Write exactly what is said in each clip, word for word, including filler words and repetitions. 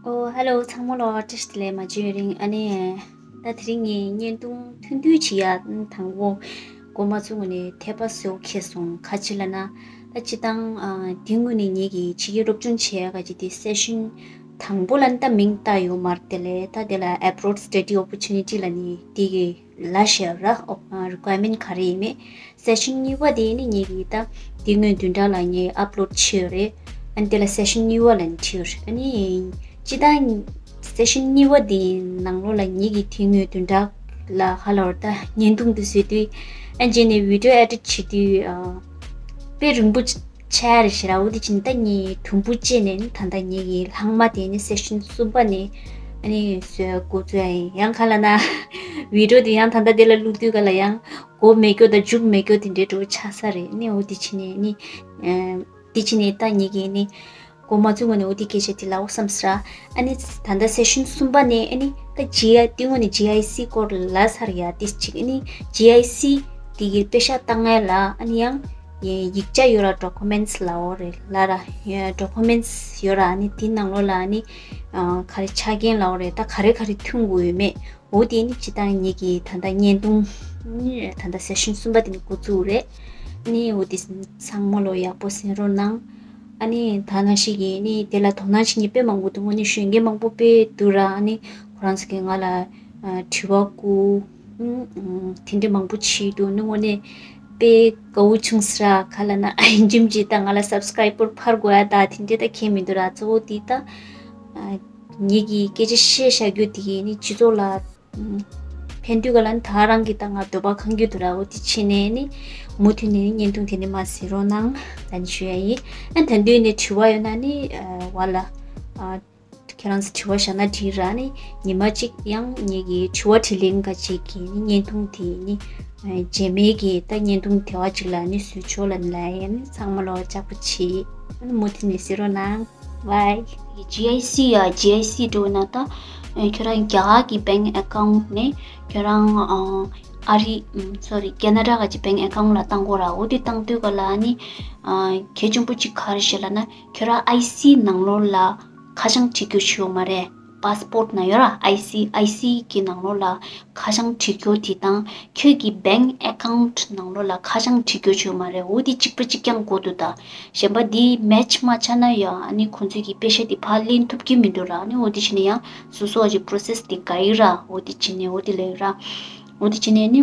ཨོ་ཧེ་ལོ། ཚང་མ་ལ་བཀྲ་ཤིས་བདེ་ལེགས། མ་བྱོན་རིང་། ཨ་ནི་ད་དེ་རིང་ངས་བརྙན་ཐུང་ཐུང་ཐུང་ཅིག་ཡ་དང་པོ་འགོ་མ་བཙུགས་ནས་དད་པ་གསོས་ཁེལ་སོང་། ག་ཅི་ལབ་ན། ད་སྤྱིར་བཏང་ཨ་དེ་སྔོན་ནས་ངེད་ཀྱིས་ཕྱི་རྒྱལ་སློབ་སྦྱོང་བྱེད་ཡ་ག་ཅིག་དེ་སེ་ཤན་དང་པོ་ལ་ནི་ད་མིང་བཏགས་ཡོད་མ་རེད། དེ་ལས་ད་དེ་ལ་Abroad Study Opportunity ལབ་ནས་དེ་གི་ལབ་བཞག་ར། ཨོ་ཨ་རི་ཀོ་ཡར་མེན་ཊི་ག་རེ་ཡིན་མེད། སེ་ཤན་གཉིས་པ་དེ་ནི་ངེད་ཀྱིས་ད་དེ་སྔོན་བདུན་ཕྲག་ལ་ངས་ཨབ་ལོཌ་བྱས་ཡོད་རེད། ཨ་ནི་དེ་ལ་སེ་ཤན་གཉིས་པ་ལབ་ནས་བྲིས་ཡོད་རེད། ཨ་ནི་སྤྱིར་བཏང་སེ་ཤན་གཉིས་པ་དེའི་ནང་ལོགས་ལ་ངེད་ཀྱིས་དེ་སྔོན་བདུན་ཕྲག་ལ་ཧ་ལ་བར་ད་བརྙན་ཐུང་དེ་བཟོས་དུས། ཨ་རྗེས་ནས་video edit བྱེད་དུས་ཨ་དཔེ་རིང་པོ་ཆགས་རེད་ཤག་ར། འོ་དེ་བྱས་ནས་ད་ངས་དུམ་བུ་བཅད་ནས་ནི་ད་ལྟ་ངེད་ཀྱི་ལྷག་མ་དེ་ནི་སེ་ཤན་གསུམ་པ་ནས་ཨ་ནི་བཟོས་འགོ་བཙུགས་ཡ་ཡིན། ཡང་ག་ལབ་ན་video དེ་ཡང་ད་ལྟ་དེ་ལ་བླུག་དུས་ག་ལ་ཡང་འགོ་མེད་རྒྱུ་དང་མཇུག་མེད་རྒྱུ་དེ་འདྲའི་འགྲོ་ཆགས་ས་རེད། ནི་འོ་དེ་བྱས་ནས་ནི་ཨ་དེ་བྱས་ནས་ད་ངེད་ཀྱིས་ནི་འགོ་མ་བཙུགས་སྔོན་ནས་འོ་དེ་སྐད་ཆ་དེ་ལབ་དགོས་བསམ་སོང་ར། ཨ་ནི་ད་ལྟ་སེ་ཤན་གསུམ་པ་ནས་ཨ་ནི་ད་ཇི་ཨའི་དེ་སྔོན་ནས་ཇི་ཨའི་སི་སྐོར་ལབ་ཚར་ཡ་དེ་གཅིག་ཨ་ནི་ཇི་ཨའི་སི་དེ་གི་དཔེ་ཤག་བཏང་ཡ་ལ་ཨ་ནི་ཡང་ཡིག་ཆ་ཡོད་ར། ཌོ་ཀུ་མེན་ཊི་སི་ལབ་དགོས་རེད་ལབ་ར། ཌོ་ཀུ་མེན་ཊི་སི་ཡོད་ར། ཨ་ནི་དེ་ནང་ལོགས་ལ་ཨ་ནི་ཨ་ག་རེ་ཆ་རྐྱེན་ལབ་དགོས་རེད། ད་ག་རེ་ག་རེ་མཐུན་དགོས་ཡོད་མེད། འོ་དེ་ནི་སྤྱིར་བཏང་ངེད་ཀྱིས་ད་ལྟ་བརྙན་ཐུང་ནི་ད་ལྟ་སེ་ཤན་གསུམ་པ་དེ་ནི་འགོ་བཙུགས་རེད། ནི་འོ་དེ་ཚང་མ་ལོ་ཡག་པོ་གཟིགས་རོགས་གནང་། ཨ་ནི་ད་ནང་བཞིན་གྱི་ནི་དེ་ལ་དོ་སྣང་བྱེད་མཁན་དཔེ་མང་པོ་འདུག་དངོས་གནས་ཤེས་མཁན་མང་པོ་དཔེ་འདུག་ར། ཨ་ནི་ཁོ་རང་ཚོ་གིས་ང་ལ་ཨ་དྲི་བ་བསྐུར། ཨུམ་ཨུམ་དེ་འདྲ་མང་པོ་བྱས་འདུག་ནི་དངོས་གནས་དཔེ་དགའ་བོ་བྱུང་སོང་ར། ག་ལབ་ན་ཨ་ཡིན་ཅིག་ད་ང་ལ་སབ་སི་ཀ་རའིབ་བར་དགོས་ཡ་ད་དེ་འདྲ་ད་གང་ཡང་མི་འདུག་ར། གཙོ་བོ་དེ་ད་ཨ་ངེད་ཀྱིས་སྐད་ཆ་བཤད་བཞག་རྒྱུ་དེ་གིས་ནི་སྤྱི་ཚོགས་ལ་ཕན་ཐོགས་ག་ལ་ནི་ད་རང་གི་ད་ང་འདོད་པ་ཁེངས་རྒྱུ་འདུག་ར། འོ་དེ་བྱས་ནས་ནི་མུ་མཐུད་ནས་ནི་བརྙན་ཐུང་དེ་ནི་མར་གཟིགས་རོགས་གནང་ལབ་ནས་ཞུ་ཡ་ཡིན། ཨ་ད་དུང་ནི་དྲི་བ་ཡོད་ན་ནི་ཨ་བ་ལ་ཨ་ཁྱེད་རང་ཚོ་དྲི་བ་བཞག་ན་འགྲིག་ར། ནི་ཉི་མ་གཅིག་ཡང་ངེད་ཀྱི་དྲི་བ་དྲིས་ལན་ག་ཅིག་གི་ནི་བརྙན་ཐུང་དེ་ནི་ཨ་རྗེས་མའི་གི་ད་བརྙན་ཐུང་དེ་བ་གཅིག་ལ་ནི་བཟོས་ཆོག་ལབ་ནས་ལབ་ཡ་ཡིན། ཚང་མ་ལོ་ལྕགས་པོ་བྱེད། ཨ་ནི་མུ་མཐུད་ནས་གཟིགས་རོགས་གནང་། བའི། ཇི་ཨའི་སི་ཡ། ཇི་ཨའི་སི་འགྲོ་ན་ད་ཨ་ཁྱོད་རང་རྒྱ་གར་གྱི་bank account ནས་ཁྱོད་རང་ཨ་ཨ་རི་ཨམ་sorry ཁེ་ན་ཌ་ག་ཅིག་bank account ལ་བཏང་དགོས་ར། འོ་དེ་བཏང་དུས་ག་ལ་ནི་ཨ་གལ་ཆེན་པོ་གཅིག་ག་རེ་ཞིག་ལབ་ན་ཁྱོད་རང་ཨའི་སི་ནང་ལོགས་ལ་ཁ་བྱང་བྲིས་རྒྱུ་ཞིག་ཡོད་མ་རེད། པ་སི་པོར་ཊི་ནང་ཡོད་ར། ཨའི་སི། ཨའི་སི་གི་ནང་ལོགས་ལ་ཁ་བྱང་བྲིས་རྒྱུ་དེ་དང་ཁྱོད་ཀྱི་bank account ནང་ལོགས་ལ་ཁ་བྱང་བྲིས་རྒྱུ་བྱུང་མ་རེད། འོ་དེ་གཅིག་པ་གཅིག་རྐྱང་དགོས་འདུག་ད་གཞན་པ་དེ་མེ་ཆི་མ་ཆགས་ན་ཡང་ཨ་ནི་ཁོང་ཚོས་ཀྱི་པེ་ཤ་དེ་ཕར་ལེན་ཐུབ་ཀྱི་མི་འདུག་ར། ཨ་ནི་འོ་དེ་བྱས་ནས་ཡང་སོ་སོ་བ་ཅིག་པོ་རོ་སེ་སི་དེ་དགའ་ཡི་ར། འོ་དེ་བྱས་ནས་འོ་དེ་ལས་ར། འོ་དེ་བྱས་ནས་ནི་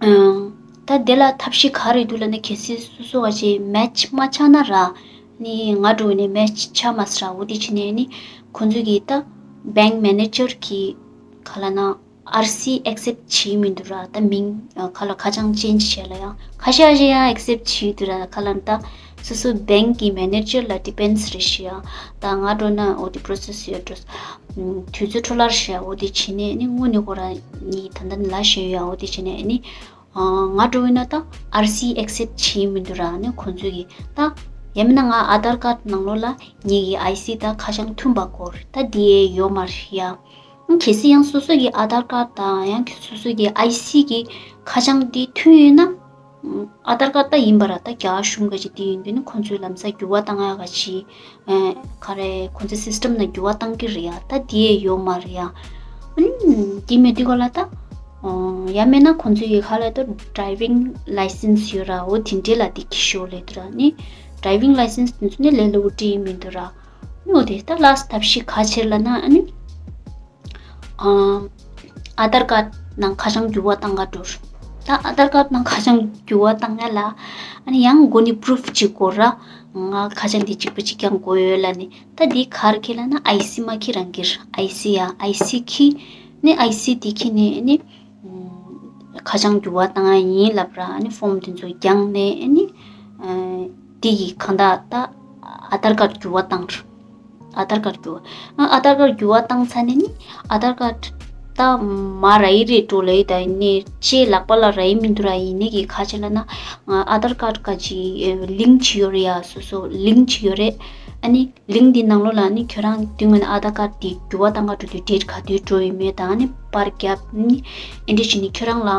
ཨང་། ད་དེ་ལ་ཐབས་ཤེས་ག་རེ་འདུག་ལབ་ན་གལ་སྲིད་སོ་སོ་བ་ཅིག་མེ་ཆི་མ་ཆགས་ན་ར། ནི་ང་འགྲོ་ནས་མེ་ཆི་ཆགས་མ་སོང་ར། འོ་དེ་བྱས་ནས་ནི་ཁོང་ཚོས་ཀྱི་ད་bank manager གི་ག་ལབ་ན། ཨར་སི་ཨེག་སེབ་བྱེད་མི་འདུག་ར། ད་མིང་ཨ་ག་ལ་ཁ་བྱང་ཅེན་ཇི་བྱས་ལ་ཡང་ཁ་ཤས་ཤིག་ཡང་ཨེག་སེབ་བྱེད་འདུག་ར། ག་ལ་ད་སོ་སོ་bank གི་མེ་ནེ་ཇར་ལ་ཌི་པེན་སི་རེད་ཤག་ཡ། ད་ང་འགྲོ་ན་འོ་དེ་པོ་རོ་སེ་སི་ཡོད་འགྲོ། ཨམ་དུས་ཚོད་འཕྲོ་བརླག་ཤག་འོ་དེ་བྱས་ནས་ནི་དངོས་གནས་ཁོ་རང་ཉིད་ད་ལྟ་ནི་ལ་ཤེས་ཡོད་ཡ། འོ་དེ་བྱས་ནས་ནི་ཨ་ང་འགྲོ་ཡིན་ན་ད་ཨར་སི་ཨེག་སེབ་བྱེད་མི་འདུག་ར། ནི་ཁོང་ཚོས་ཀྱི་ད་ཡང་མིན་ན་ང་ཨ་དར་ཀར་ཌི་ནང་ལོགས་ལ་ངེད་ཀྱི་ཨའི་སི་ད་ཁ་བྱང་མཐུན་པ་དགོས་རེད། ད་དེ་ཡོད་མ་རེད་ཡ། གལ་སྲིད་ཡང་སོ་སོ་གི་ཨ་དར་ཀར་ཌི་དང་ཡང་སོ་སོ་གི་ཨའི་སི་གི་ཁ་བྱང་འདི་མཐུན་ཡོད་ན། ཨ་དར་ཀར་ཌི་ད་ཡིན་པ་ར། ད་རྒྱ་གཞུང་ག་ཅིག་འདི་ཡིན་དུས་ནི་ཁོང་ཚོས་ལམ་སང་འགྱུར་བ་བཏང་ཡ་ག་ཅིག་ཨེ་ག་རེ་ཁོང་ཚོའི་སིས་ཊེམ་ནང་འགྱུར་བ་བཏང་གི་རེད་ཡ། ད་དེ་ཡོད་མ་རེད་ཡ། ཨ་ནི་དེ་མེད་དུས་ག་ལ་ད་ཡང་མེད་ན་ཁོང་ཚོའི་ག་ལ་ད་ཌ་རའི་ཝིང་ལའི་སེན་སི་ཡོད་ར། འོ་དེ་འདྲས་ལ་དེ་གི་ཤོག་ལས་དུ་ར། ནི་ཌ་རའི་ཝིང་ལའི་སེན་སི་དེ་ཚོ་ནི་ལས་སླ་པོ་འདྲས་ཡིན་མི་འདུག་ར། ནོ་དེ་ད་ལཱསི་ཊི་ཐབས་ཤེས་ག་བྱེད་ལབ་ན་ཨ་ནི། ཨ་ཨ་དར་ཀར་ཌི་ནང་ཁ་བྱང་འགྱུར་བ་བཏང་ག་འགྲོ། ད་ཨ་དར་ཀར་ཌི་ནང་ཁ་བྱང་འགྱུར་བ་བཏང་ཡ་ལ་ཨ་ནི་ཡང་མགོ་ནས་པུ་རུཕ་ཅིག་དགོས་ར། ང་ཁ་བྱང་འདི་གཅིག་པ་གཅིག་རྐྱང་དགོས་ཡོད་ལབ་ནི། ད་འདི་ག་རེ་ཁྱེར་ལབ་ན་ཨའི་སི་མ་ཁྱེར་རང་ཁྱེར། ཨའི་སི་ཡ། ཨའི་སི་ཁྱེར་ནི་ཨའི་སི་འདི་ཁྱེར་ནི་ཨ་ནི། ཁ་བྱང་འགྱུར་བ་བཏང་ཡ་ཡིན་ལབ་ར། ཨ་ནི་ཕོམ་དེ་ཚོ་བརྒྱངས་ནས་ཨ་ནི་དེ་ཡི་གང་ལྟར་ད་ཨ་དར་ཀར་འགྱུར་བ་བཏང་ར། ཨ་དར་ཀར་འགྱུར་བ། ཨ་ཨ་དར་ཀར་འགྱུར་བ་བཏང་ཚར་ནས་ནི་ཨ་དར་ཀར་ད་མ་རག་གི་རེད་འགྲོ་ལབ་ཡི། ད་ཡིན་ནའི་ཅེས་ལག་པ་ལ་རག་གི་མི་འདུག་ར། ཡིན་ནའི་གི་ག་བྱེད་ལབ་ན་ཨ་དར་ཀར་ག་ཅིག་ལིང་ཅིག་ཡོད་རེད་ཡ། སོ་སོ་ལིང་ཅིག་ཡོད་རེད། ཨ་ནི། ལིང་འདི་ནང་ལོགས་ལ་ནི་ཁྱོད་རང་དེ་སྔོན་ཨ་དར་ཀར་འདི་འགྱུར་བ་བཏང་ག་འགྲོ་དུས་ཌེ་ཊི་ག་དུས་འགྲོ་ཡོད་མེད་དང་ནི་པར་རྒྱབ་ནི་ཨེ་འདྲ་བྱས་ནི་ཁྱོད་རང་ལ་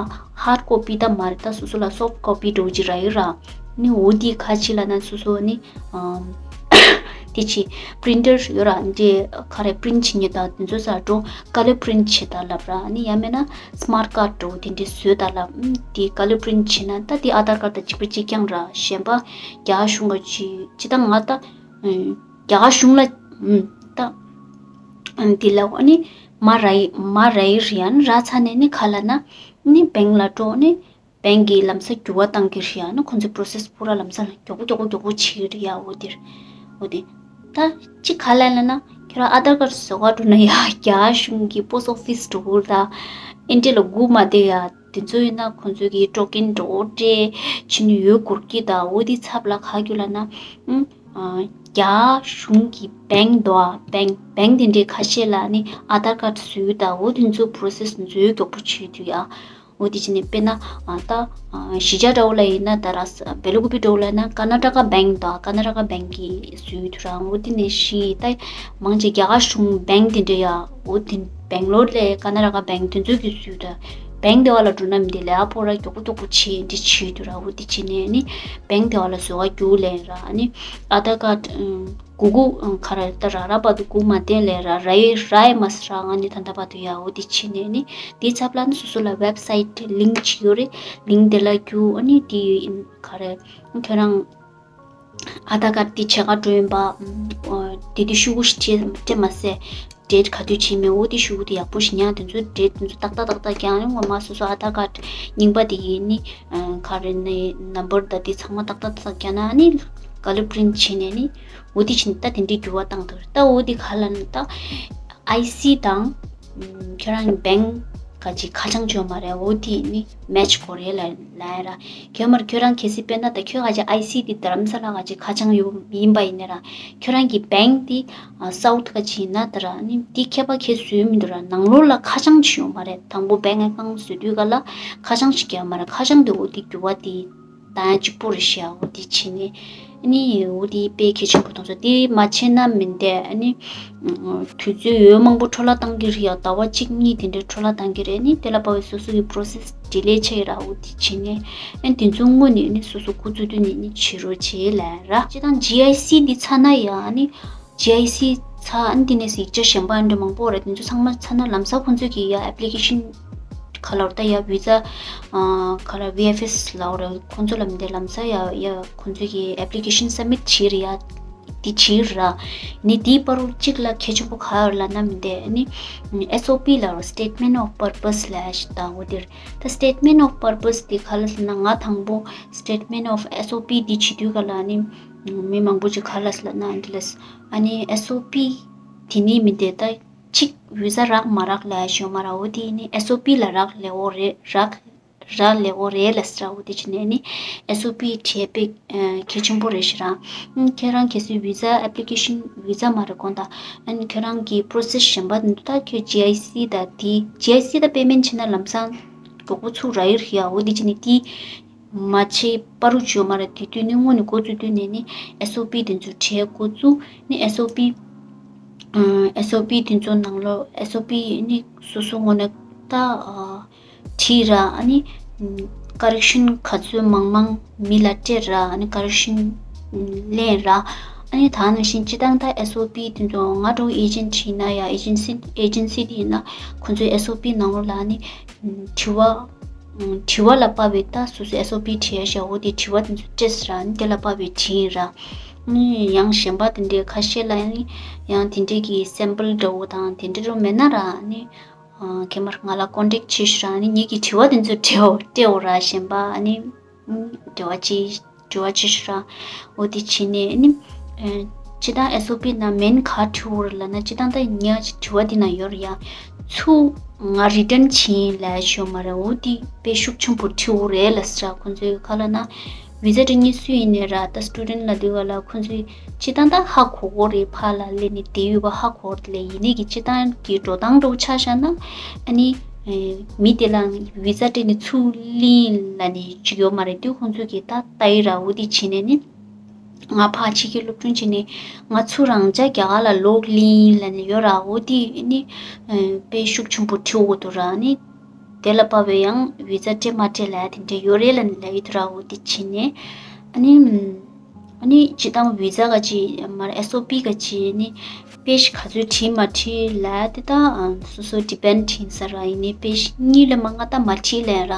ཧར་ཌི་ཀོ་པི་ད་མ་རེད། ད་སོ་སོ་ལ་སོབ་ཊི་ཀོ་པི་འདྲ་བོ་ཅིག་རག་ཡོད་ར། ནི་འོ་འདི་ག་ཅི་ལབ་ན་སོ་སོ་ནི་ཨམ་ དེ་ཅི་པི་རིན་ཊར་ཡོད་ར། འདི་ག་རེ་པི་རིན་ཊི་བྱེད་མཁན་དང་དེ་ཚོ་སར་འགྲོ། ཀ་ལར་པི་རིན་ཊི་བྱེད་ད་ལབ་ར། ཨ་ནི་ཡང་མེད་ན་སི་མཱར་ཊི་ཀར་ཌི་འགྲོ། དེ་འདྲའི་བཟོས་ད་ལབ། ཨམ། དེ་ཀ་ལར་པི་རིན་ཊི་བྱེད་ན་ད་དེ་ཨ་དྷར་ཀར་ཌི་དང་གཅིག་པ་གཅིག་རྐྱང་ར། གཞན་པ་རྒྱ་གར་གཞུང་གི་ཅི་ཅི་ད་ང་ད་ཨམ། རྒྱ་གར་གཞུང་ལ་ཨམ། ད་ཨམ། དེ་ལ་ཨ་ནི་མ་རའི་མ་རའི་རི་ཡན་ར་ཚ་ནས་ནི་ག་ལ་ན་ནི་བེང་ལ་འགྲོ་ནི། བེང་གི་ལམ་སང་འགྱུར་བ་གཏང་གི་རེད་ཡ། ཨ་ནི་ཁོང་ཚོའི་པོ་རོ་སེ་སི་པུ་ར་ལམ་སང་མགྱོགས་པོ་མགྱོགས་པོ་མགྱོགས་པོ་བྱེད་ཀྱི་རེད་ཡ། འོ་དེ་རེད། འོ་དེ། ད་ཅི་ག་ལ་ལ་ན་ཁྱོད་རང་ཨ་དྷར་ཀར་ཌི་བཟོ་ག་འགྲོ་ན་ཡ། རྒྱ་གཞུང་གི་པོ་སི་ཊི་ཨོ་ཕི་སི་འགྲོ་དགོས་རེད་ད། ཨིན་ཌི་ཡ་ལ་སྒུག་མ་བསྡད་ཡ། དེ་ཚོ་ཡིན་ན་ཁོང་ཚོ་གི་ཊོ་ཀེན་འགྲོ་སྤྲད་བྱས་ནས་ཡོད་དགོས་ཀྱི་ད། འོ་དེ་ཚབ་ལ་ག་རྒྱུ་ལ་ན། ཨུམ། ཨ། རྒྱ་གཞུང་གི་བེང་འདུག་ཨ། བེང་བེང་དེ་འདྲའི་ཁ་ཤས་ལ་ནི་ཨ་དྷར་ཀར་ཌི་བཟོས་ད། འོ་དེ་ཚོ་པོ་རོ་སེ་སི་མཛོད་མགྱོགས་པོ་བྱེད་དུས་ཡ། འོ་དེ་བྱས་ནས་དཔེར་ན་ཨ་ད་ཨ་གཞིས་ཆགས་འདྲ་བོ་ལ་ཡིན་ན་ད་ར་ས་བེ་ལ་ཀུ་པི་འདྲ་བོ་ལ་ཡིན་ན་ཀར་ན་ཊ་ཀ་བེང་དང་ཀར་ན་ཊ་ཀ་བེང་གིས་བཟོས་དུས་ར། འོ་དེ་ནས་ཤི་ད་མང་ཆེ་རྒྱ་གར་གཞུང་བེང་དེ་འདྲ་ཡ། འོ་དེ་བེང་ལོར་ལ་ཀར་ན་ཊ་ཀ་བེང་དེ་ཚོ་གིས་བཟོས་ད། བེང་དེ་བ་ལ་འགྲོ་ན་མི་འདི་ལས་ཨ་པོ་ར་མགྱོགས་པོ་མགྱོགས་པོ་བྱེད་འདི་བྱེད་དུས་ར། འོ་དེ་བྱས་ནས་ནི་བེང་དེ་བ་ལ་བཟོ་བ་རྒྱུགས་ལེན་ར། ནི་ཨ་དྷར་ཀར་ཌི་གུ་གུ་ཁ་ར་ད་ར་ར་བ་དུ་གུ་མ་བསྟན་ལས་ར་ར་ཡེ་ར་ཡེ་མ་སི་ར་ང་ནི་ད་ད་བ་དུ་ཡ། འོ་དེ་བྱས་ནས་ནི་དེའི་ཚབ་ལ་ནི་སོ་སོ་ལ་ཝེབ་སའིཊ་ལིང་ཅིག་ཡོད་རེད། ལིང་དེ་ལ་རྒྱུགས། ཨ་ནི་དེ་ཁ་ར་ཁྱོད་རང་ཨ་དྷར་ཀར་ཌི་དེ་བྱེད་ག་འགྲོ་ཡིན་པ། ཨ་དེ་དུས་ཤོག་གུ་ཞིག་སྤྲད་སྤྲད་མ་ཟད། ཌེཊ་ག་དུས་བྱས་མེད་འོ་དེ་ཤོག་གུ་དེ་ཡག་པོ་ཞིག་ཉར། དེ་ཚོ་ཌེཊ་དེ་ཚོ་ཏག་ཏག་ཏག་ཏག་རྒྱག་ཡོང་། ངོ་མ་སོ་སོ་ཨ་དྷར་ཀར་ཌི་རྙིང་པ་དེ་ཡིན་ནི་ག་རེ་ནི་ནམ་བར་དང་དེ་ཚང་མ་ཏག་ཏག་ཏག་ཏག་རྒྱག་ན་ནི་ཀ་ལར་པི་རིན་ཊི་བྱས་ནས་ནི་འོ་དེ་བྱས་ནས་ད་དེ་འདྲའི་འགྱུར་བ་བཏང་ཐུབ་རེད། ད་འོ་དེ་ག་ལ་ནི་ད་ཨའི་སི་དང་ཁྱོད་རང་གི་བེང་ག་ཅིག་ཁ་བྱང་བྱོས་མ་རེད། འོ་དེ་ནི་མེ་ཆི་དགོས་རེད་ལ་ལ་ཡ་ར། ཁྱོད་མར་ཁྱོད་རང་གལ་སྲིད་དཔེར་ན་ད་ཁྱོད་ག་ཅིག་ཨའི་སི་དེ་རྡ་རམ་ས་ལ་ག་ཅིག་ཁ་བྱང་ཡོད་ཡིན་པ་ཡིན་ན་ར། ཁྱོད་རང་གི་བེང་དེ་ཨ་སའུཐ་ག་ཅིག་ཡིན་ན་ད་ར་ནི་དེ་ཁྱད་པར་ཁྱད་བཟོས་མི་འདུག་ར། ནང་ལོགས་ལ་ཁ་བྱང་ཅིག་ཡོད་མ་རེད། དང་པོ་བེང་ཨེ་ཀའུནཊ་བཟོ་དུས་ག་ལ་ཁ་བྱང་ཞིག་རྒྱག་མ་རེད། ཁ་བྱང་དེ་འོ་དེ་འགྱུར་བ་དེ་ད་ཡང་གཅིག་པོ་རེད་ཤག་འོ་དེ་བྱས་ནས་ཨ་ནི་འོ་དེ་དཔེ་གལ་ཆེན་པོ་མཐོང་སོང་། དེ་མ་བྱས་ན་མི་འདས། ཨ་ནི་དུས་ཚོད་ཡོད་མང་པོ་འཕྲོ་བརླག་བཏང་གི་རེད་ཡ། ཟླ་བ་གཅིག་གཉིས་དེ་འདྲའི་འཕྲོ་བརླག་བཏང་གི་རེད། ཨ་ནི་དེ་ལ་དཔག་པའི་སོ་སོ་གི་པོ་རོ་སེ་སི་ཌི་ལེ་ཆགས་ཡོད་ར། འོ་དེ་བྱས་ནས་ཨ་ནི་དེ་ཚོ་སྔོན་ནས་ཨ་ནི་སོ་སོ་འགོ་བཙུགས་དུས་ནས་ཨ་ནི་བྱེད་རོགས་བྱེད་ལབ་ར། སྤྱིར་བཏང་ཇི་ཨའི་སི་འདི་ཚར་ན་ཡ་ཨ་ནི་ཇི་ཨའི་སི་ཚར། ཨ་ནི་དེ་ནས་ཡིག་ཆ་གཞན་པ་ཨ་འདྲ་མང་པོ་རེད། དེ་ཚོ་ཚང་མ་ཚར་ན་ལམ་སང་ཁོང་ཚོས་ཀྱི་ཡ་ཨེབ་ལི་ཀེ་ཤན་ག་ལབ་རེད་ད་ཡ། བི་ཛ་ཨ་ག་ལབ་བི་ཨེཕ་ཨེས་ལབ་རེད། ཁོང་ཚོ་ལ་མི་འདྲ་ལམ་སང་ཡ་ཡ་ཁོང་ཚོས་ཀྱི་ཨེབ་ལི་ཀེ་ཤན་སབ་མིཊ་བྱེད་རེད་ཡ། དེ་བྱེད་ར། ནི་དེའི་བར་དུ་གཅིག་ལ་གལ་ཆེན་པོ་ག་ཡོད་ལབ་ན་མི་འདྲ་ཨ་ནི་ཨེས་ཨོ་པི་ལབ་ར། སི་ཊེཊ་མེན་ཊི་ཨོཕ་པར་པ་སི་ལབ་ཞིག་ད། འོ་དེ་རེད། ད་སི་ཊེཊ་མེན་ཊི་ཨོཕ་པར་པ་སི་དེ་ག་ལ་ཟེར་ན་ང་དང་པོ་སི་ཊེཊ་མེན་ཊི་ཨོཕ་ཨེས་ཨོ་པི་དེ་བྱེད་དུས་ག་ལ་ནི་མི་མང་པོ་ཅིག་ག་ལ་ཟེར་ལབ་ན་འདི་ལ་ཨ་ནི་ཨེས་ཨོ་པི་དེ་ནི་མི་འདྲ་ད། གཅིག་བི་ཛ་རག་མ་རག་ལ་ཞོ་མ་ར། འོ་དེ་ནི་ཨེས་ཨོ་པི་ལ་རག་ལས་འོ་རེད། རག་རག་ལས་འོ་རེད་ལ་ཟེར། འོ་དེ་བྱས་ནས་ནི་ཨེས་ཨོ་པི་བྲིས་པའི་གལ་ཆེན་པོ་རེད་ཤག་ར། ཁྱེད་རང་གལ་སྲིད་བི་ཛ་ཨེབ་ལི་ཀེ་ཤན་བི་ཛ་མ་རེད་དགོངས་དག་ཨ་ནི་ཁྱེད་རང་གི་པོ་རོ་སེ་སི་གཞན་པ་འདི་ད་ཁྱོད་ཇི་ཨའི་སི་ད་དེ་ཇི་ཨའི་སི་ད་པེ་མེན་ཊི་བྱས་ན་ལམ་སང་མགྱོགས་པོ་ཚུགས་ར་ཡིར་ཡ། འོ་དེ་བྱས་ནས་དེ་མ་བྱས་པ་རུ་བྱོས་མ་ར། དེ་དུས་ནི་སྔོན་ནས་འགོ་བཙུགས་དུས་ནས་ནི་ཨེས་ཨོ་པི་དེ་ཚོ་བྲིས་འགོ་བཙུགས་ནི་ཨེས་ཨོ་པི་ཨེས་ཨོ་པི་དེ་ཚོ་ནང་ལོགས་ཨེས་ཨོ་པི་ནི་སོ་སོ་ངོས་ནས་ད་བྲིས་ར། ཨ་ནི་ཀ་རེག་ཤན་ག་ཚོད་མང་མང་མི་ལ་སྤྲད་ར། ཨ་ནི་ཀ་རེག་ཤན་ལེན་ར། ཨ་ནི་ད་ནང་བཞིན་སྤྱིར་བཏང་ད་ཨེས་ཨོ་པི་དེ་ཚོ་ང་འདྲ་བོ་ཨེ་ཇེན་ཊི་ཡིན་ན་ཡ་ཨེ་ཇེན་སི་ཨེ་ཇེན་སི་དེ་ཡིན་ན་ཁོ་ཚོའི་ཨེས་ཨོ་པི་ནང་ལོགས་ལ་ཨ་ནི་དྲི་བ། དྲི་བ་ལ་དཔག་པའི་ད་སོ་སོའི་ཨེས་ཨོ་པི་བྲིས་ཡ་ཤག་འོ་དེ་དྲི་བ་དེ་ཚོ་སྤྲད་ཟེར་ར། ཨ་ནི་དེ་ལ་དཔག་པའི་བྲིས་ཡིན་ར། ཨ་ནི་ཡང་གཞན་པ་དེ་འདྲའི་ཁ་ཤས་ལ་ཨ་ནི་ཡང་དེ་འདྲའི་གི་སེམ་པལ་འདྲ་བོ་དང་དེ་འདྲ་རུ་མེད་ན་ར། ཨ་ནི་ཁྱེད་མར་ང་ལ་ཀོན་ཊེག་བྱེད་ཤོག་ར། ཨ་ནི་ངེད་ཀྱི་དྲི་བ་དེ་ཚོ་སྤྲད་འོ་སྤྲད་འོ་ར། གཞན་པ་ཨ་ནི་འབྲེལ་བ་བྱེད། དྲི་བ་བྱེད་ཤོག་ར། འོ་དེ་བྱས་ནས་ཨ་ནི་སྤྱིར་བཏང་ཨེས་ཨོ་པི་ནང་མེན་ག་བྲིས་འོ་ར་ལབ་ན་སྤྱིར་བཏང་ད་ཉག་ཅིག་དྲི་བ་དེ་ནང་ཡོད་ར་ཡ། ཚུར་ང་རི་ཊན་བྱིན་ལབ་ཤོག་མ་རེད། འོ་དེ་དཔེ་ཤུགས་ཆེན་པོ་བྲིས་འོ་རེད་ལབ་ཟེར་ར། ཁོང་ཚོའི་ག་ལབ་ན་བི་ཛ་སྤྲད་མཁན་སུ་ཡིན་ནའི་ར་ད་སི་ཊུ་ཌེན་ཊི་ལབ་དུས་ག་ལ་ཁོང་ཚོའི་སྤྱིར་བཏང་ད་ཧ་གོ་གོ་རེད། ཕར་ལ་སླེབས་ནས་བསྡད་ཡོད་པ་ཧ་གོ་རེད། ལས་ཡིན་ནའི་གི་སྤྱིར་བཏང་གི་འགྲོ་སྟངས་འདྲ་བོ་ཆ་བཞག་ན་ཨ་ནི་མི་དེ་ལ་བི་ཛ་སྤྲད་ནས་ཚུར་ལེན་ལབ་ནས་ཅིག་ཡོད་མ་རེད། དུས་ཁོང་ཚོས་གི་ད་ལྟ་ཡི་ར། འོ་དེ་བྱས་ནས་ནི་ང་ཕར་ཕྱི་རྒྱལ་སློབ་སྦྱོང་བྱས་ནས་ང་ཚུར་རང་ཅག་རྒྱ་གར་ལ་ལོག་ལེན་ལབ་ནས་ཡོད་ར། འོ་དེ་ནི་དཔེ་ཤུགས་ཆེན་པོ་བྲིས་འོ་འདུག་ར། ནི་དེ་ལ་དཔག་པའི་ཡང་བི་ཛ་སྤྲད་མ་སྤྲད་ལབ་དེ་འདྲ་ཡོད་རེད་ལབ་ནས་ལབ་ཡི་འདུག་ར། འོ་དེ་བྱས་ནས་ཨ་ནི་ ཨ་ནི་སྤྱིར་བཏང་བི་ཛ་ག་ཅི་མར་ཨེས་ཨོ་པི་ག་ཅི་ནི་པེ་ཇི་ག་ཚོད་བྲིས་མ་བྲིས་ལ་དེ་ད་སོ་སོ་ཌི་པེན་ཌི་ཡིན་ས་ར། ཡིན་ནི་པེ་ཇི་གཉིས་ལས་མང་ང་ད་མ་བྲིས་ལས་ར།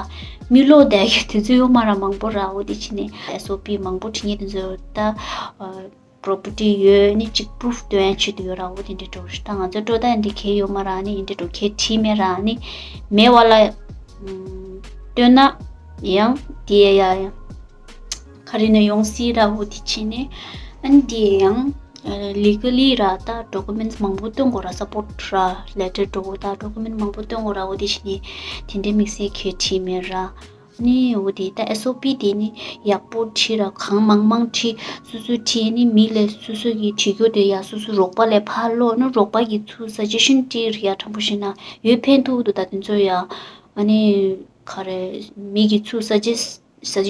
མི་ལོག་བསྡད་ཀྱི་དུས་ཚོད་ཡོད་མ་ར། མང་པོ་ར། འོ་དེ་བྱས་ནས་ཨེས་ཨོ་པི་མང་པོ་བྲིས་ནི་དེ་ཚོ་ད་པོ་རོ་པར་ཊི་ཡོད་ནི་གཅིག་པུ་རུབ་སྟོན་ཆེད་དུ་ཡོད་ར། འོ་དེ་འདྲ་འགྲོ་ར། ད་ང་ཚོ་སྤྲོ་ད་འདི་གས་ཡོད་མ་ར། ནི་འདི་འགྲོ་གས་བྲིས་མེད་ར། ནི་མེད་བ་ལ་སྟོན་ན་ཡང་དེ་ཡ་ཡ་ཡ། ག་རེ་ནས་ཡོང་སྲིད་ར། འོ་དེ་བྱས་ནས་ཨ་ནི་དེ་ཡང་ལི་ག་ལི་ར། ད་ཌོ་ཀུ་མེན་ཊི་མང་པོ་སྟོན་དགོས་ར། སཔོར་ཊི་ར་ལེ་ཊར་འགྲོ་དགོས། ད་ཌོ་ཀུ་མེན་ཊི་མང་པོ་སྟོན་དགོས་ར། འོ་དེ་བྱས་ནས་དེ་འདྲའི་དམིགས་བསལ་གལ་བྲིས་མེད་ར། ནི་འོ་དེ་ད་ཨེས་ཨོ་པི་དེ་ནི་ཡག་པོ་བྲིས་ར། གང་མང་མང་བྲིས། སོ་སོའི་བྲིས་ནི་མི་ལས་སོ་སོ་གི་བྲིས་རྒྱུ་དེ་ཡ་སོ་སོ་རོགས་པ་ལས་ཕར་ཀློག་ནི། རོགས་པ་གི་ཚུར་སཱ་ཇེ་ཤན་བྲིས་ར་ཡ། དྲང་པོ་བཤད་ན་ཡོད་ཕན་ཐོགས་འདུག་ད་དེ་ཚོ་ཡ། ཨ་ནི་ག་རེ་མི་གི་ཚུར་སཱ་ཇེ་སཱ་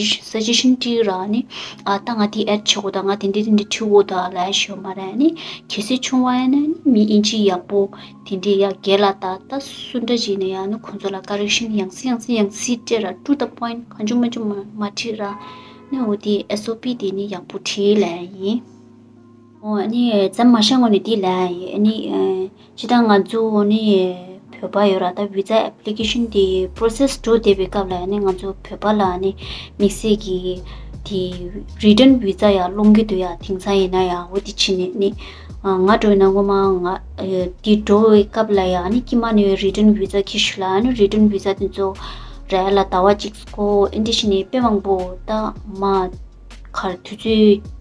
ཇེ་ཤན་བྲིས་ར། ནི་ཨ་ད་ང་དེ་ཨེཌ་བྱེད་དགོས་ད། ང་དེ་འདྲ་དེ་འདྲ་བྲིས་དགོས་ད་ལབ་ཡ་ཞིག་ཡོད་མ་རེད། ནི་གལ་སྲིད་བྱུང་བ་ཡིན་ན་ནི་མི་ཨིན་ཇི་ཡག་པོ་དེ་འདྲའི་ཡ་རྒན་ལགས་ད་ད་སུ་འདྲ་ཅིག་ནས་ཡང་ནི་ཁོང་ཚོ་ལ་ཀ་རེག་ཤན་ཡང་སེ་ཡང་སེ་ཡང་སེ་སྤྲད་ར། to the point གང་བྱུང་མང་བྱུང་མ་མ་བྲིས་ར། ནི་འོ་དེ་ཨེས་ཨོ་པི་དེ་ནི་ཡག་པོ་བྲིས་ལབ་ཡ་ཡིན། འོ་ཨ་ནི་ཙམ་མ་ཤང་ངོ་ནི་དེ་ལབ་ཡ་ཡིན། ཨ་ནི་ཨ་སྤྱིར་བཏང་ང་ཚོ་ནི་བོད་པ་ཡོད་ར། ད་བི་ཛ་ཨེབ་ལི་ཀེ་ཤན་དེ་པོ་རོ་སེ་སི་འགྲོ་བསྡད་པའི་སྐབས་ལ་ནི་ང་ཚོ་བོད་པ་ལ་ནི་དམིགས་བསལ་གྱི་དེ་རི་ཊན་བི་ཛ་ཡ་སློང་གི་འདུག་ཡ། དེང་སང་ཡིན་ན་ཡ། འོ་དེ་བྱས་ནས་ནི་ང་འགྲོ་ན་ངོ་མ་ང་དེ་འགྲོ་བའི་སྐབས་ལ་ཡ་ནི་དཀྱིལ་མ་ནས་རི་ཊན་བི་ཛ་ཁྱེར་ཤོག་ལབ། ནི་རི་ཊན་བི་ཛ་དེ་ཚོ་རག་ལ་ཟླ་བ་གཅིག་འགོར། ཨེ་འདྲ་བྱས་ནས་དཔེ་མང་པོ་ད་མ་གར་དུས་ཚོད་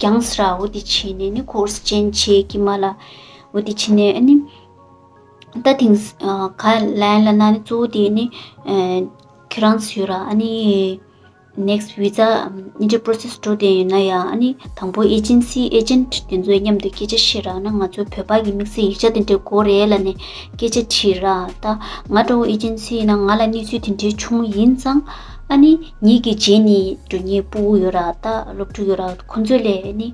འགྱངས་ར། འོ་དེ་བྱས་ནས་ནི་ཀོར་སི་ཅེན་ཇི་བྱས་དཀྱིལ་མ་ལ། འོ་དེ་བྱས་ནས་ཨ་ནི། ད་དེང་ག་ལན་ལ་ན་ནི་གཙོ་བོ་དེ་ནི་ཁྱེད་རང་ཚོ་ཡོད་ར། ཨ་ནི་ནེག་སི་ཊི་བི་ཛ་ཨིན་ཊར་པོ་སེ་སི་འགྲོ་དེ་ཡིན་ན་ཡང་ཨ་ནི་དང་པོ་ཨེ་ཇེན་སི་ཨེ་ཇེན་ཊི་དེ་ཚོའི་མཉམ་དུ་སྐད་ཆ་བཤད་ར། ན་ང་ཚོ་བོད་པ་གི་དམིགས་བསལ་ཡིག་ཆ་དེ་འདྲ་དགོས་རེད་ལབ་ནས་སྐད་ཆ་དྲིས་ར། ད་ང་འདྲ་བོ་ཨེ་ཇེན་སི་ཡིན་ན་ང་ལ་གནས་ཚུལ་དེ་འདྲའི་བྱུང་ཡིན་ཙང་ཨ་ནི་ངེད་ཀྱི་རྗེས་ནས་འགྲོ་མཁན་སྤུ་གུ་ཡོད་ར། ད་སློབ་ཕྲུག་ཡོད་ར། ཁོང་ཚོ་ལས་ཨ་ནི།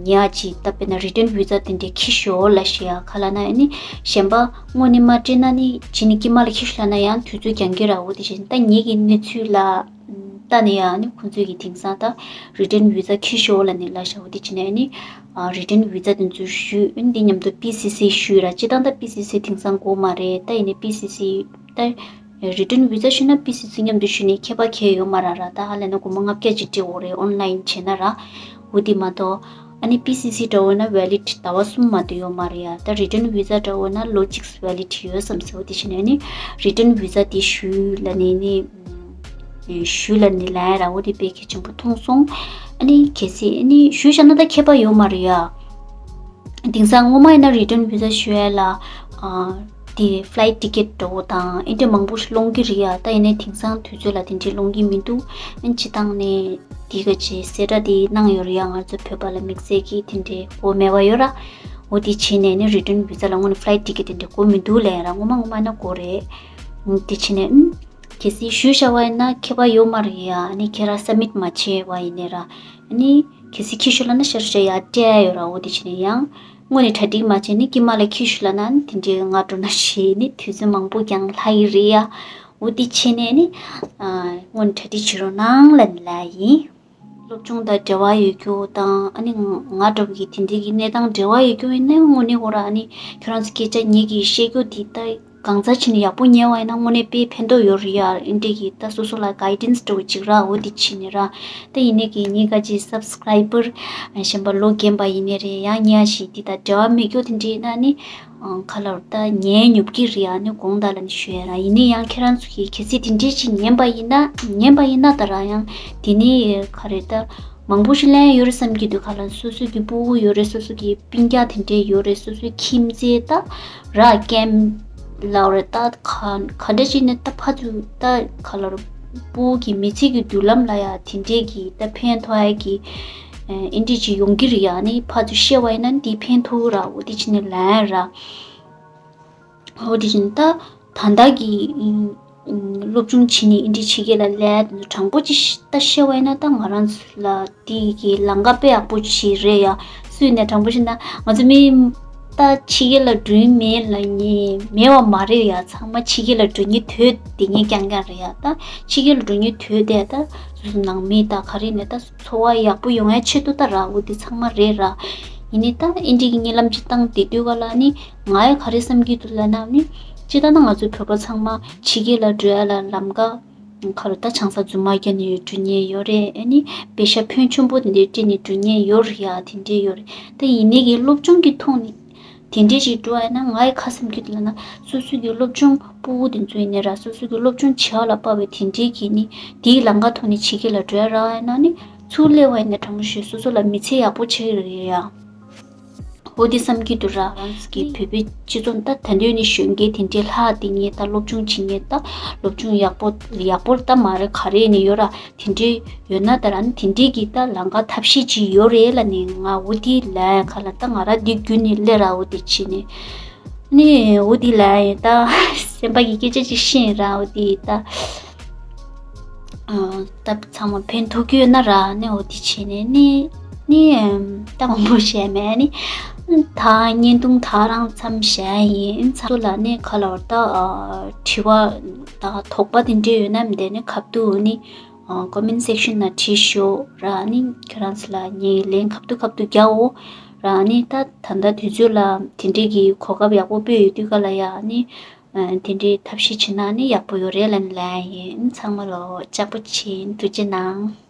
ཉག་ཅིག་ད་དཔེར་ན་རི་ཊན་བི་ཛ་དེ་འདྲའི་ཁྱེར་ཤོག་ལབ་ཤེས་ཡ། ག་ལབ་ན་ཨ་ནི་གཞན་པ་དངོས་གནས་མ་སྤྲད་ན་ནི་ཇི་ནི་དཀྱིལ་མ་ལ་ཁྱེར་ཤོག་ལབ་ན་ཡང་དུས་ཚོད་འགྱངས་ཀྱི་ར། འོ་དེ་བཞིན་ད་ངེད་ཀྱི་གནས་ཚུལ་ལ་ལྟ་ནས་ཡང་ནི་ཁོང་ཚོས་ཀྱི་དེང་སང་ད་རི་ཊན་བི་ཛ་ཁྱེར་ཤོག་ལབ་ནས་ལབ་ཤག་འོ་དེ་བྱས་ནས་ཨ་ནི་རི་ཊན་བི་ཛ་དེ་ཚོ་ཞུས། འདི་མཉམ་དུ་པི་སི་སི་ཞུས་ར། སྤྱིར་བཏང་ད་པི་སི་སི་དེང་སང་དགོས་མ་རེད། ད་ཡིན་ནའི་པི་སི་སི་ད། རི་ཊན་བི་ཛ་ཞུས་ན་པི་སི་སི་མཉམ་དུ་ཞུས་ནས་ཁྱད་པར་གང་ཡང་ཡོད་མ་རེད་ར། ད་ཧ་ལས་ན་སྒོར་མོ་ལྔ་བརྒྱ་ཅིག་སྤྲད་དགོས་རེད། ཨོན་ལ་ཡིན་བྱས་ན་ར། འོ་དེ་མ་གཏོགས་ཨ་ནི་པི་སི་སི་འདྲ་བོ་ན་ཝེ་ལིཌ་ཟླ་བ་གསུམ་མ་གཏོགས་ཡོད་མ་རེད་ཡ། ད་རི་ཊན་བི་ཛ་འདྲ་བོ་ན་ལོ་གཅིག་ཝེ་ལིཌ་ཡོད་བསམ་སོང་། འོ་དེ་བྱས་ནས་ཨ་ནི་རི་ཊན་བི་ཛ་དེ་ཞུས་ལབ་ནས་ནི་ཞུས་ལབ་ནས་ལབ་ཡ་ར། འོ་དེ་དཔེ་གལ་ཆེན་པོ་མཐོང་སོང་། ཨ་ནི་གལ་སྲིད་ཨ་ནི་ཞུས་བཞག་ན་ད་ཁྱད་པར་ཡོད་མ་རེད་ཡ། དེང་སང་སྔོན་མ་ཡིན་ན་རི་ཊན་བི་ཛ་ཞུ་ཡ་ལ་ཨ་དེ་ཕ་ལའི་ཊི་ཊི་ཀེ་ཊི་འདྲ་བོ་དང་ཨེ་འདྲ་མང་པོ་ཞིག་སློང་གི་རེད་ཡ། ད་ཡིན་ནའི་དེང་སང་དུས་ཚོད་ལ་དེ་འདྲའི་སློང་གི་མི་འདུག་ཨ་ནི་སྤྱིར་བཏང་ནས་དེ་ག་ཅིག་གསལ་བསྒྲགས་དེ་གནང་ཡོད་རེད་ཡ། ང་ཚོ་བོད་པ་ལ་དམིགས་བསལ་གྱི་དེ་འདྲའི་དགོས་མེད་པ་ཡོད་ར། འོ་དེ་བྱས་ནས་ནི་རི་ཊན་བི་ཛ་ལ་དངོས་གནས་ཕ་ལའི་ཊི་ཊི་ཀེ་ཊི་དེ་འདྲ་དགོས་མི་འདུག་ལབ་ཡ་ར། སྔོན་མ་སྔོན་མ་ཡིན་ན་དགོས་རེད། དེ་བྱས་ནས་ཨ་གལ་སྲིད་ཞུས་བཞག་པ་ཡིན་ན་ཁྱད་པར་ཡོད་མ་རེད་ཡ། ཨ་ནི་ཁྱེད་རང་སབ་མིཊ་མ་བྱས་པ་ཡིན་ནའི་ར། ཨ་ནི་གལ་སྲིད་ཁྱེར་ཤོག་ལབ་ན་ཤར་ཤར་ཡ་སྤྲད་ཡ་ཡོད་ར། འོ་དེ་བྱས་ནས་ཡང་དངོས་གནས་གྲ་སྒྲིག་མ་བྱས་ནས་དཀྱིལ་མ་ལ་ཁྱེར་ཤོག་ལབ་ན་དེ་འདྲའི་ང་འགྲོ་ན་ཞེས་ནི་དུས་ཚོད་མང་པོ་འགྱངས་ལྷག་གི་རེད་ཡ། འོ་དེ་བྱས་ནས་ནི་ཨ་དངོས་གནས་གྲ་སྒྲིག་བྱེད་རོགས་གནང་ལབ་ནས་ལབ་ཡིན། སློབ་སྦྱོང་དང་འབྲེལ་བ་ཡོད་རྒྱུ་དང་ཨ་ནི་ང་འདྲ་བོ་གི་དེ་འདྲའི་གི་གནས་སྟངས་འབྲེལ་བ་ཡོད་རྒྱུ་ཡིན་ན་དངོས་གནས་ཁོ་རང་ཨ་ནི་ཁྱོད་རང་ཚོ་སྐད་ཆ་ངེད་ཀྱིས་བཤད་རྒྱུ་འདི་ལྟ་གང་ཚ་བྱས་ནས་ཡག་པོ་ཉན་པ་ཡིན་ན་དངོས་གནས་དཔེ་ཕན་ཐོགས་ཡོད་རེད་ཡ། ཨེ་འདྲས་ཀྱི་ད་སོ་སོ་ལ་གའི་ཌེན་སི་འདྲ་བོ་ཅིག་རག་འོ་དེ་བྱས་ནས་ར། ད་ཡིན་ནའི་གི་ངའི་ཁ་ཅིག་སབ་སི་ཀ་རའི་བར་གཞན་པ་ལོ་རྒན་པ་ཡིན་ནའི་རེད་ཡ། ཉལ་ཞིག་འདི་དང་འབྲེལ་བ་མེད་རྒྱུ་དེ་འདྲས་ཡིན་ན་ནི་ཁ་ལོར་ད་ཉན་ཉོབ་ཀྱི་རེད་ཡ། ནི་དགོངས་དག་ལ་ནི་ཞུ་ཡ་ར། ཡིན་ནའི་ཡང་ཁྱེད་རང་ཚོ་གིས་གལ་སྲིད་དེ་འདྲས་ཅིག་ཉན་པ་ཡིན་ན་ཉན་པ་ཡིན་ན་ད་ར་ཡང་དེ་ནི་ག་རེ་ད། མང་པོ་ཞིག་ལེན་ཡོད་རེད་བསམ་གྱི་འདུག་ག་ལ་སོ་སོ་གི་སྤུ་གུ་ཡོད་རེད། སོ་སོ་གི་སྤུན་ཀྱག་དེ་འདྲས་ཡོད་རེད། སོ་སོའི་ཁྱིམ་མཚེས་ད་ར་ཀེམ་ལབ་རེད། ད་ག་ག་འདྲ་ཅིག་ནས་ད་ཕར་ཚུར་ད་ག་ལ་རུ་སྤུ་གུ་གི་མི་ཚེ་གི་མདུན་ལམ་ལ་ཡ་དེ་འདྲས་ཀྱི་ད་ཕན་ཐོགས་ཡ་གི་ཨེ་འདྲས་ཅིག་ཡོང་གི་རེད་ཡ། ནི་ཕར་ཚུར་བཤད་པ་ཡིན་ན་འདི་ཕན་ཐོགས་ར། འོ་དེ་ཅིག་ནས་ལེན་ར། འོ་དེ་བཞིན་ད་ད་ལྟ་གི་ཨུམ་ཨུམ་སློབ་སྦྱོང་བྱེད་ནི་ཨིན་དྲི་ཕྱི་རྒྱལ་ལ་སླེབས་དུས་དྲང་པོ་ཅིག་ད་བཤད་པ་ཡིན་ན་ད་ང་རང་ཚོ་ལ་དེ་གི་ལམ་ཁ་དཔེ་ཡག་པོ་ཞིག་རེད་ཡ། སུས་ནས་དྲང་པོ་བཤད་ན་ང་ཚོ་མི་ད་ཕྱི་རྒྱལ་ལ་འགྲོ་ཡི་མེད་ལབ་མཁན་མེད་པ་མ་རེད་ཡ། ཚང་མ་ཕྱི་རྒྱལ་ལ་འགྲོ་མཁན་དོད་དེ་ངས་རྐྱང་རྐྱང་རེད་ཡ། ད་ཕྱི་རྒྱལ་ལ་འགྲོ་མཁན་དོད་དེ་ད་ སོ་སོ་ནང་མི་དང་ག་རེ་ནས་ད་འཚོ་བ་ཡག་པོ་ཡོང་ཡ་ཆེད་དུ་ད་ར་འོ་དེ་ཚང་མ་རེད་ར། ཡིན་ནའི་ད་ཨེ་འདྲི་གི་གཉིད་ལམ་ཅིག་བཏང་བསྡད་དུས་ག་ལ་ནི་ང་ཡ་ག་རེ་བསམ་གྱི་འདུག་ལབ་ན་ནི། སྤྱིར་བཏང་ན་ང་ཚོ་བོད་པ་ཚང་མ་ཕྱི་རྒྱལ་ལ་འགྲོ་ཡ་ལ་ལམ་ཀ་ཁ་ལོ་ད་ཆང་ས་རྫུན་མ་རྒྱག་ནས་འགྲོ་མཁན་ཡོད་རེད། ཨ་ནི་པེ་ཤ་ཕོན་ཆུང་པོ་དེ་འདྲའི་སྤྲད་ནས་འགྲོ་མཁན་ཡོད་རེད་ཡ། དེ་འདྲའི་ཡོད་རེད། ད་ཡིན་ནའི་གི་སློབ་སྦྱོང་གི་ཐོག་ནས་དེ་འདྲའི་ཞིག་འགྲོ་བ་ཡིན་ན་ང་ཡི་ཁ་སེམས་ཀྱི་ལ་ན་སོ་སོ་གི་སློབ་སྦྱོང་སྤུ་གུ་དེ་ཚོ་ཡིན་ནའི་ར་སོ་སོ་གི་སློབ་སྦྱོང་བྱེད་པ་ལ་དཔག་པའི་དེ་འདྲའི་གི་ནི་དེའི་ལམ་ཁ་ཐོག་ནས་ཕྱི་རྒྱལ་ལ་འགྲོ་ཡ་རག་ཡིན་ན་ནི་ཚུར་སླེབས་པ་ཡིན་ན་དྲང་མོ་ཞུས་སོ་སོ་ལ་མི་ཚེ་ཡག་པོ་བྱེད་ཀྱི་རེད་ཡ། འོ་དེ་བསམ་གྱི་འདུག་ར། རང་གི་བོད་པའི་སྤྱི་ཚོགས་ད་ད་འདོད་ནི་གཞོན་སྐྱེས་དེ་འདྲའི་ལྷག་དེ་ངས་ད་སློབ་སྦྱོང་བྱེད་མཁན་ད་སློབ་སྦྱོང་ཡག་པོ་ཡག་པོ་ད་མ་རེད་ག་རེ་ནི་ཡོད་ར། དེ་འདྲའི་ཡོད་ན་ད་ར་ནི་དེ་འདྲའི་གི་ད་ལམ་ཁ་ཐབས་ཤེས་ཅིག་ཡོད་རེད་ལ་ནི་ང་འོ་དེ་ལ་ག་ལ་ད་ང་ར་འདི་རྒྱུ་ནི་སླེབས་ར་འོ་དེ་བྱེད་ནི་ནི་འོ་དེ་ལ་ཡིན་ད་སེམས་པ་གི་སྐད་ཆ་ཅིག་ཤེས་ར་འོ་དེ་ད། ད་ཚང་མ་ཕན་ཐོགས་ཀྱི་ཡོད་ན་ར་ནི་འོ་དེ་བྱས་ནས་ནི་ནི་ད་མང་པོ་བཤད་མེད་ནི། ད་བརྙན་ཐུང་ད་རང་ཙམ་བཤད་ཡིན་ཚང་མ་ལ་ནི་ག་ལ་བར་ད་དྲི་བ་ད་དོགས་པ་དེ་འདྲ་ཡོད་ན་མི་འདྲ་ནི་ཁ་ཐུག་ནི་comment section ན་བྲིས་ཤོག་ར་ནི་ཁྱེད་རང་ཚོ་ལ་ངས་ལན་ཁ་ཐུག་ཁ་ཐུག་རྒྱག་འོ་ར་ནི་ད་ད་ལྟ་དུས་ཚོད་ལ་དེ་འདྲའི་གི་གོ་སྐབས་ཡག་པོ་སྤྲད་ཡོད་དུས་ག་ལ་ཡ་ནི། དེ་འདྲའི་ཐབས་ཤེས་བྱེད་ན་ནི་ཡག་པོ་ཡོད་རེད་ལབ་ནས་ལབ་ཡིན། ཚང་མ་ལ་ལྕགས་པོ་བྱིན། ཐུགས་རྗེ་གནང་།